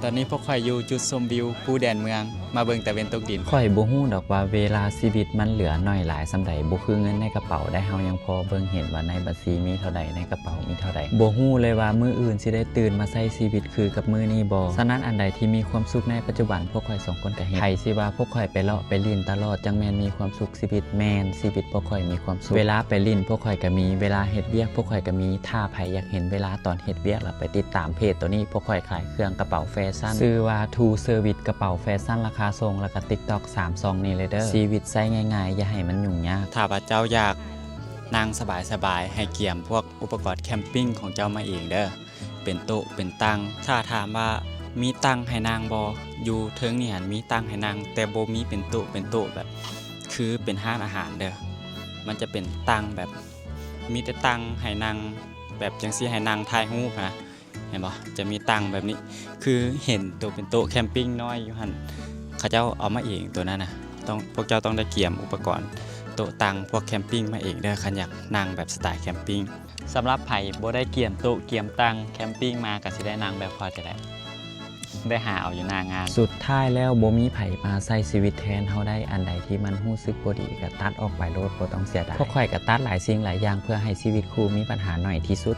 ຕອນນີ້ພວກຂ້ອຍຢູ່ຈຸດຊົມວິວພູແດນເມືອງ ມາເບິ່ງຕາເວັນຕົກດິນ. ຂ້ອຍບໍ່ຮູ້ດອກວ່າເວລາຊີວິດມັນເຫຼືອໜ້ອຍຫຼາຍສ່ຳໃດ, ບໍ່ຄືເງິນໃນກະເປົາໄດ໋. ເຮົາຍັງພໍເບິ່ງເຫັນວ່າໃນບັນຊີມີເທົ່າໃດ, ໃນກະເປົາມີເທົ່າໃດ. ບໍ່ຮູ້ເລີຍວ່າມື້ອື່ນຊິໄດ້ຕື່ນມາໃຊ້ຊີວິດຄືກັບມື້ນີ້ບໍ່. ສະນັ້ນອັນໃດທີ່ມີຄວາມສຸກໃນປັດຈຸບັນ, ພວກຂ້ອຍສອງຄົນກະເຮັດ. ໃຜຊິວ່າພວກຂ້ອຍໄປເລາະໄປຫຼິ້ນຕະຫຼອດ ຈັ່ງແມ່ນມີຄວາມສຸກຊີວິດ? ແມ່ນ, ຊີວິດພວກຂ້ອຍມີຄວາມສຸກ. ເວລາໄປຫຼິ້ນພວກຂ້ອຍກະມີ, ເວລາເຮັດວຽກພວກຂ້ອຍກະມີ. ຖ້າໃຜຢາກເຫັນເວລາຕອນເຮັດວຽກ ລະໄປຕິດຕາມເພຈໂຕນີ້, ພວກຂ້ອຍຂາຍ ເຄື່ອງກະເປົາແຟຊັນ ຊື່ວ່າ True Service ກະເປົາແຟຊັນລາຄາສົ່ງ ແລ້ວກະ TikTok ສາມຊ່ອງນີ້ເລີຍເດີ. ຊີວິດໃຊ້ງ່າຍໆ ຢ່າໃຫ້ມັນຫຍຸ້ງຍາກ. ຖ້າວ່າເຈົ້າຢາກນັ່ງສະບາຍໆ ໃຫ້ກຽມພວກອຸປະກອນແຄມປິງຂອງເຈົ້າມາເອງເດີ, ເປັນໂຕະເປັນຕັ່ງ. ຖ້າຖາມວ່າມີຕັ່ງໃຫ້ນັ່ງບໍ່? ຢູ່ເທິງນີ້ຫັ້ນມີຕັ່ງໃຫ້ນັ່ງ ແຕ່ບໍ່ມີເປັນໂຕະເປັນໂຕະ ແບບຄືເປັນຮ້ານອາຫານເດີ. ມັນຈະເປັນຕັ່ງແບບ ມີແຕ່ຕັ່ງໃຫ້ນັ່ງແບບຈັ່ງຊີ້ ໃຫ້ນັ່ງຖ່າຍຮູບຫັ້ນນະ. ເຫັນບໍ່? ຈະມີຕັ່ງແບບນີ້ ຄືເຫັນໂຕເປັນໂຕະແຄມປິງນ້ອຍຢູ່ຫັ້ນ ເຂົາເຈົ້າເອົາມາເອງໂຕນັ້ນນະ. ຕ້ອງ ພວກເຈົ້າຕ້ອງໄດ້ກຽມອຸປະກອນໂຕະຕັ່ງພວກແຄມປິງມາເອງເດີ ຄັນຢາກນັ່ງແບບສະໄຕແຄມປິງ. ສຳລັບໃຜບໍ່ໄດ້ກຽມໂຕະກຽມຕັ່ງແຄມປິງມາ ກະຊິໄດ້ນັ່ງແບບຂ້ອຍນີ້ແຫຼະ ໄດ້ຫາເອົາຢູ່ໜ້າງານ. ສຸດທ້າຍແລ້ວບໍ່ມີໃຜມາໃຊ້ຊີວິດແທນເຮົາໄດ້. ອັນໃດທີ່ມັນຮູ້ສຶກບໍ່ດີກະຕັດອອກໄປໂລດ ບໍ່ຕ້ອງເສຍດາຍ. ພວກຂ້ອຍກະຕັດຫຼາຍສິ່ງຫຼາຍຢ່າງ ເພື່ອໃຫ້ຊີວິດຄູ່ມີບັນຫາໜ້ອຍທີ່ສຸດ.